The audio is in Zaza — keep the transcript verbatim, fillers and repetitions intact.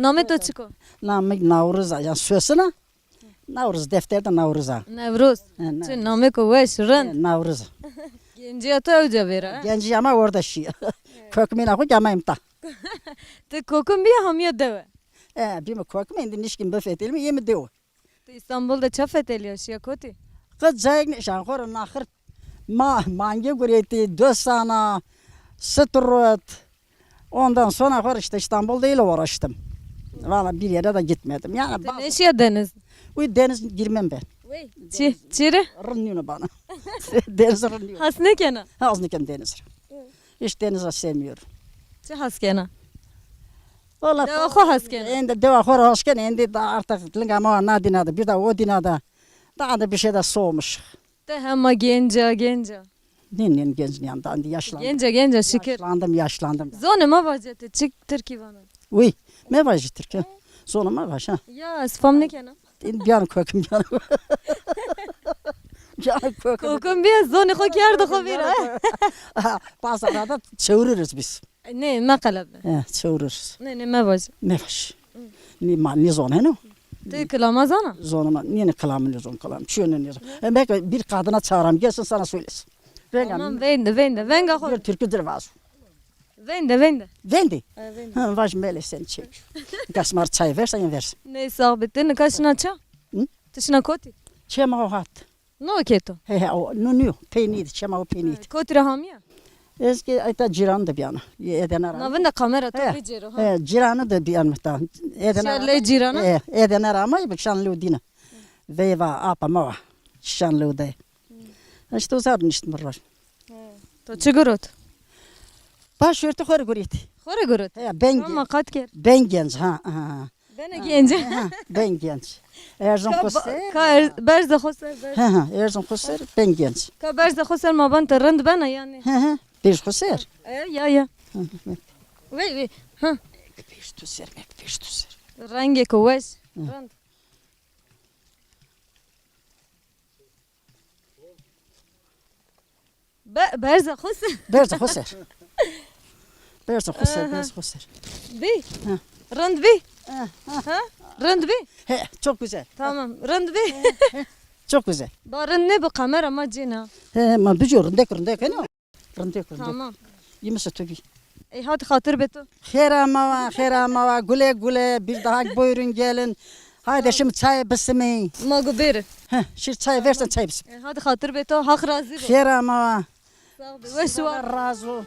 Namê to çik o? Namê mi Nawriz a, yan Sosina. Nawriz, defter de Nawriz a. Newroz. He, Newroz. Çi namêko weş, rind. He, Nawriz a. Gencîya to ewca vêra, he? Gencîya ma orada şîya. Kokimîna xo kî ama îmta. Ti kokim bîya hamiya dewe? E, bîme kokim, êndî nişkîm bifetelîme, yeme dewe. Ti Îstanbul de ça fetelîya, şîya kotî? Qe cayêk nêşan, xo ra naxir ma, mange guretî, dosana, sitrot. Ondan sonra xo ra işte İstanbul'da ile uğraştım. Valla bir yere de gitmedim. Yani... Ti nêşîya deniz? Uy, deniz girmem ben. Uy, çi, çi rê? Rind nîno bana. Deniz rind nîno. Has nêkena? Has nêken deniz ra. Hiç deniz sevmiyorum. Çi has kena? Valla dewa xo has kena. Êndî dewa xo ra has kena, êndî da artık linga ma na dîna de, bir de o dîna de. Daha da bir şey de soğumuş. Ti hema genc a, genc a. Nê, nê, genc nîyan, daha êndî yaşlandım. Genc a, genc a, şikir. Yaşlandım, yaşlandım. Zonê ma vace ti, çik tirkî vana? Uy, mevaje tirkî. Zonê ma vaje, ha. Ya, ez fam nêkena. Bîyane kokim, bîyane. Bîyane kokim. Kokim bîya, zonê xo kerdo xo vîr, ha. Bazı arada çeviririz biz. Nê, meqelebe. He, çeviririz. Nê, nê, mevaje. Mevaje. Nê, ma nêzoneno. Ti kilama zana? Zonê ma, nê, nê, kilamî nêzon, kilam. Çiyo nêzon. E, belki bir kadına çağıralım, gelsin sana söylesin. Venga. Tamam, veyndî, veyndî. Venga xo. Bir türkü dir vazo. Veyndî, veyndî. Veyndî? E, veyndî. Ha, vaj melê seni çek. Gas ma rê çay versen, versin. Nê, sax bî. Ti nika şina ça? Hı? Ti şina kotî? Çê ma o hat. No ke to? He, he, o, no nîyo. Peynî de, çê ma o peynî de. Kotî ra hamîya? Ez kî ayta cîran de bîyana. Edene ra. Na vinda kamera to bicêro, ha. He, cîranî de bîyana ta. Edene ra. Şîya lê cîrana? He, Edene ra ama bik şan lê dîna. Veyva, apa ma va. Şan lê de. Hı. İşte o zar niştim bir var. He. To çi gurot? Başörtü xo rê gurît. Xo rê gurot? He, ben... Ama qat kerd. Ben genc, ha, ha. Bene genc. Ha, ha, ben genc. Erzon xo ser. Ka er-, berze xo ser, berze. Ha, ha, erzon xo ser, ben genc. Ka berze xo ser ma ban ti rind bena yanî. Ha, ha, berz xo ser. E, ya, ya. Ha, ha. Vey, vey. Ha. Berz to ser, mek berz to ser. Rengêko weş, rind. Be-, berza xo ser. Berza xo ser. Berza xo ser, aha, berza xo ser. Bî? Ha. Rind bî? Ha, ha. Ha? Rind bî? He, çok güzel. Tamam, rind bî. He, he. Çok güzel. Ba rind nêbi, kamera ma cêna. He, ma bicû rindek, rindek, he, no? Rindek, rindek. Tamam. Yemese tabii. Ey, hadi xatir be to. Xêr ama wa, xêr ama wa. Güle güle. Bir daha buyurun gelin. Haydi şimdi çay bisimî. Ma go bêri. Heh, şimdi çay versen çay bisimî. Ey, hadi xatir be to. Haq razî bo. Xêr ama wa. Sağ ol. Weş wa. Allah razı olsun.